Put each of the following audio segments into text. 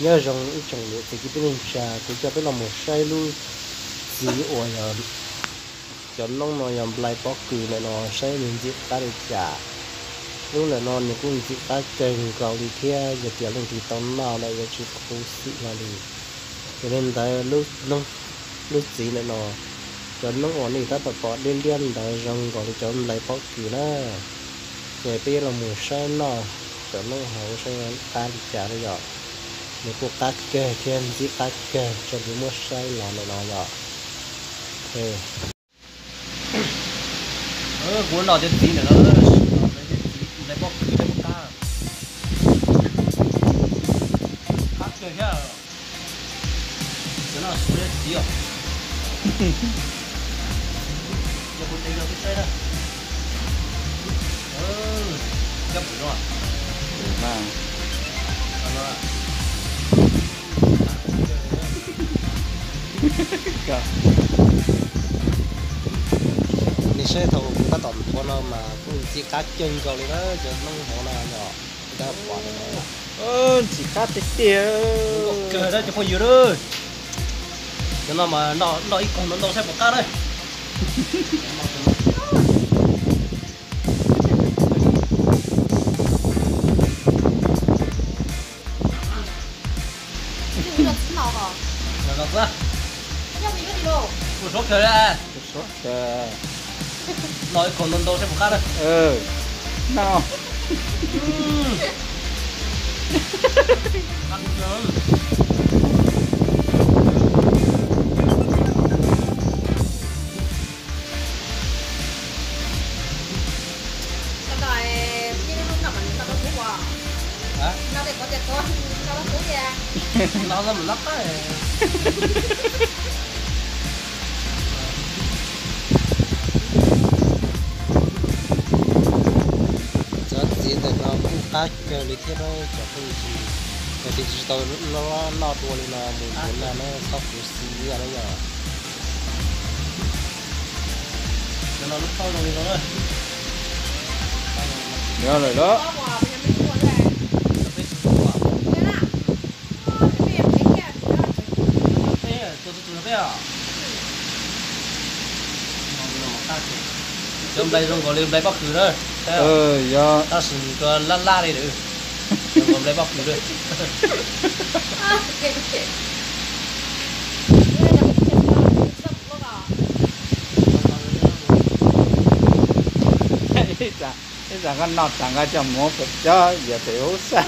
Nyob zoo ib tsoom niam txiv kwv tij neej tsa, kuv coj peb los mus saib lub txiv uas yog cov noob no yog nplai pob kws ntawm no saib nws ntxim qab li cas. Lub ntawm no nws kuj ntxim qab kawg nkaus li thiab, yog tias leej twg tau noj lawm yuav tsis khuv xim hlo li. Yog li ntawd lub txiv ntawm no, cov noob uas nej tab tom pom liab liab ntawd zoo nkaus li cov nplai pob kws na. Ces peb yuav los mus saib noj cov noob hauv saib qab li cas na yom. Nws kuj qab kawg thiab ntxim qab kawg, tsis li muab saib los ntawm no yom. Kuv noj cov txiv ntawm no, nplai pob kws thiab puas qab? Qab kawg thiab. Cov no suav cov txiv os. Yog kuv tev zog twb saib na. Cov pwm no. Nej saib thaum kuv tab tom nthuav no mas kuj ntxim qab kawg nkaus li na, cov noob hauv no yog. Ntxim qab tiag tiag. Cov no mas noj ib koog ntau ntau saib puas qab na. Ua suav kawg li. Noj ib koog ntau ntau saib puas qab na. Noj. Cov txiv ntawm no kuj qab kawg li thiab na cov phooj ywg. Yog tias tsis tau noj dua li no mus yuav noj na txhob khuv xim ib yam na yom. Yog lawm los. Cov nplai zoo nkaus li nplai pob kws na. Yog tab sis nws tua laj laj li lawm. Zoo nkaus nplai pob kws na. Ib tsam koj noj tsam nqa cov muv pem cov yam pem hauv sab.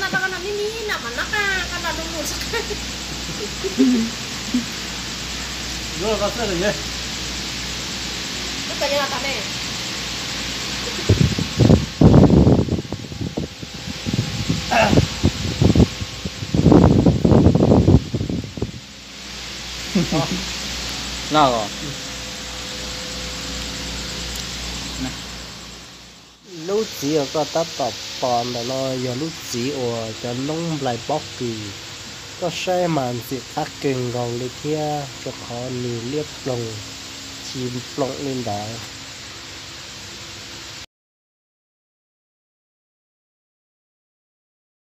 Lub txiv uas koj tab tom pom ntawm no yog lub txiv uas cov noob nplai pob kws. Koj saib mas ntxim qab kawg nkaus li thiab, rau qhov nws liab ploog, ci ploom li ntawd.